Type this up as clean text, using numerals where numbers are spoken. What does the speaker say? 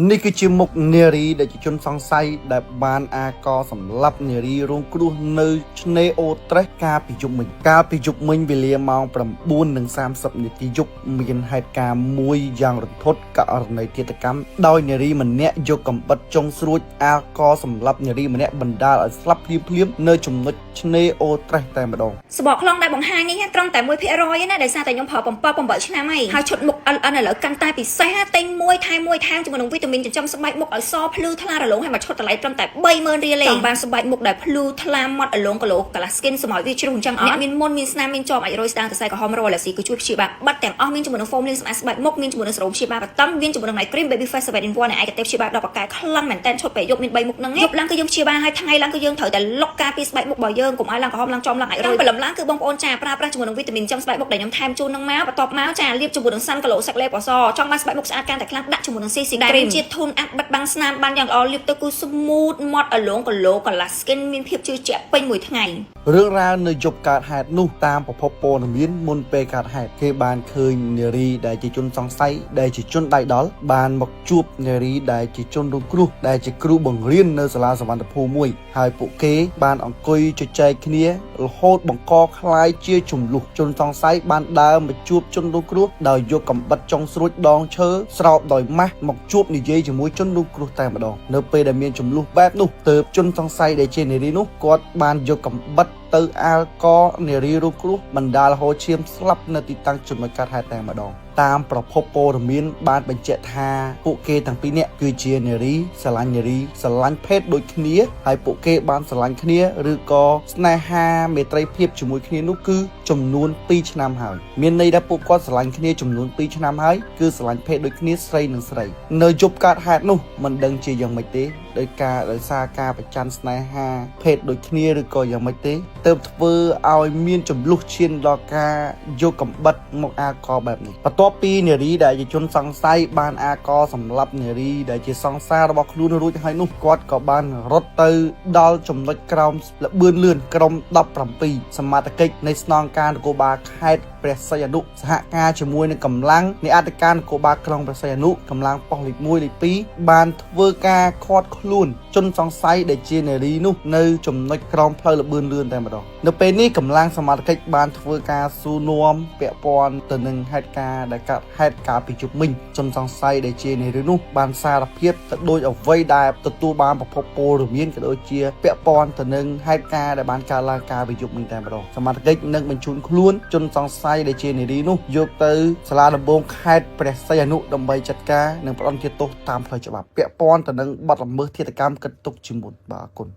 នេះគឺជាមុខនារីដែលជាជនសង្ស័យដែលបានអាកសម្លាប់នារីរងគ្រោះនៅឆ្នេរអូត្រេសកាលពីយប់មិញកាលពីយប់មិញវេលាម៉ោង9:30នាទីយប់មានហេតុការណ៍មួយយ៉ាងរន្ធត់ករណីឃាតកម្មដោយនារីម្នាក់យកកំបិតចុងស្រួចអាកសម្លាប់នារីម្នាក់បណ្ដាលឲ្យស្លាប់ភ្លាមៗនៅចំណុចឆ្នេរអូត្រេសតែម្ដង។ សបកខ្លងដែលបង្ហាញនេះត្រឹមតែ1%ទេណាដោយសារតែខ្ញុំប្រើ7 8ឆ្នាំហើយហើយឈុតមុខ LN ឥឡូវកាន់តែពិសេសទិញមួយថែមមួយថែមជាមួយនឹងវីតាមីនចិញ្ចឹមស្បែកមុខឲ្យសភ្លឺថ្លារលោងហើយមួយឈុតតម្លៃត្រឹមតែ30000រៀលទេចង់បានស្បែកមុខដែលភ្លឺថ្លាម៉ត់រលោងគីឡូកន្លះ skin សម្រាប់វាជ្រុះអញ្ចឹងអត់អ្នកមានមុនមានស្នាមមានជាប់អាចរយស្ដាងសរសៃក្រហមរ៉ូឡាស៊ីគឺជួយព្យាបាលបាត់ទាំងអស់មានជាមួយនឹង foam លាងសម្អាតស្បែកមុខមានជាមួយនឹងសេរ៉ូមព្យាបាលបតឹងមានជាមួយនឹង night cream baby face 7 in 1នៃឯកទេសព្យាបាលដល់បកកែខ្លាំងមែនតើឈុតពេលយប់មាន3មុខហ្នឹងយប់ឡើងគឺយើងព្យាបាលហើយថ្ងៃឡើងគឺយើងត្រូវតែលុកការពារស្បែកមុខរបស់យើងកុំឲ្យឡើងក្រហមឡើងចំឡើងអាចរយព្រលឹមឡើងគឺបងប្អូនចាប្រើប្រាស់ជាមួយនឹងវីតាមីនចំស្បែកមុខដែលខ្ញុំថែមជូននឹងមកបន្ទាប់មកចាលាបជាមួយនឹង sun glow សាក់លេពណ៌សចង់បានស្បែកមុខស្អាតកាន់តែខ្លាំងដាក់ជាមួយនឹង CC cream ជា tone up បិទបាំងស្នាមបានយ៉ាងល្អលាបទៅគឺ smooth ម៉ត់អលងគីឡូកន្លះ skin មានភាពជឿជាក់ពេញមួយថ្ងៃ។ រឿងរ៉ាវនៅយប់កើតហេតុនោះតាមប្រភពព័ត៌មានមុនពេលកើតហេតុគេបានឃើញនារីដែលជាជនសង្ស័យដែលជាជនដៃដល់បានមកជួបនារីដែលជាជនរងគ្រោះដែលជាគ្រូបង្រៀននៅសាលាសវណ្ណភូមិមួយហើយពួកគេបានអង្គុយជជែកគ្នារហូតបង្កក្លាយជាជម្លោះជនសង្ស័យបានដើរមកជួបជនរងគ្រោះដោយយកកំបិតចុងស្រួចដងឈើស្រោបដោយម៉ាស់មកជួបនិយាយជាមួយជនរងគ្រោះតែម្ដងនៅពេលដែលមានជម្លោះបែបនោះទើបជនសង្ស័យដែលជានារីនោះគាត់បានយកកំបិតទៅអាល់កនារីរងគ្រោះបណ្ដាលរហូតឈាមស្លាប់នៅទីតាំងចំណុចកើតហេតុតែម្ដងតាមប្រភពព័ត៌មានបានបញ្ជាក់ថាពួកគេទាំងពីរនាក់គឺជានារីស្រឡាញ់នារីស្រឡាញ់ភេទដូចគ្នាហើយពួកគេបានស្រឡាញ់គ្នាឬក៏ស្នេហាមេត្រីភាពជាមួយគ្នានោះគឺចំនួន2ឆ្នាំហើយមានន័យថាពួកគាត់ស្រឡាញ់គ្នាចំនួន2ឆ្នាំហើយគឺស្រឡាញ់ភេទដូចគ្នាស្រីនិងស្រីនៅយប់កើតហេតុនោះមិនដឹងជាយ៉ាងម៉េចទេដោយការដោយសារការប្រច័នស្នេហាភេទដូចគ្នាឬក៏យ៉ាងម៉េចទេទើបធ្វើឲ្យមានចំនួនឈានដល់ការយកកំបិតមកអាកបែបនេះបន្ទាប់ពីនារីដែលជាជនសង្ស័យបានអាកសម្លាប់នារីដែលជាសង្សាររបស់ខ្លួនរួចហើយនោះគាត់ក៏បានរត់ទៅដល់ចំណុចក្រោមលបឿនលឿនក្រុម17សមត្ថកិច្ចនៃស្នងការនគរបាលខេត្តព្រះសីហនុសហការជាមួយនឹងកម្លាំងនៃអធិការនគរបាលក្រុងព្រះសីហនុកម្លាំងប៉ុស្តិ៍លេខ1លេខ2បានធ្វើការឃាត់ខ្លួនជនសង្ស័យដែលជានារីនោះនៅចំណុចក្រោមផ្លូវលបឿនលឿនតែម្ដងនៅពេលនេះកម្លាំងសមត្ថកិច្ចបានធ្វើការសួរនាំពាក់ព័ន្ធទៅនឹងហេតុការណ៍ដែលកើតហេតុកាលពីយប់មិញជនសង្ស័យដែលជានារីនោះបានសារភាពទៅដោយអ្វីដែលទទួលបានប្រភពព័ត៌មានក៏ដូចជាពាក់ព័ន្ធទៅនឹងហេតុការណ៍ដែលបានកើតឡើងកាលពីយប់មិញតែម្ដងសមត្ថកិច្ចនឹងបញ្ជូនខ្លួនជនសង្ស័យដែលជានារីនោះយកទៅសាលាដំបងខេត្តព្រះសីហនុដើម្បីចាត់ការនិងផ្តន្ទាទោសតាមផ្លូវច្បាប់ពាក់ព័ន្ធទៅនឹងបទល្មើសឃាតកម្មគិតទុកជាមុនបាទអរគុណ។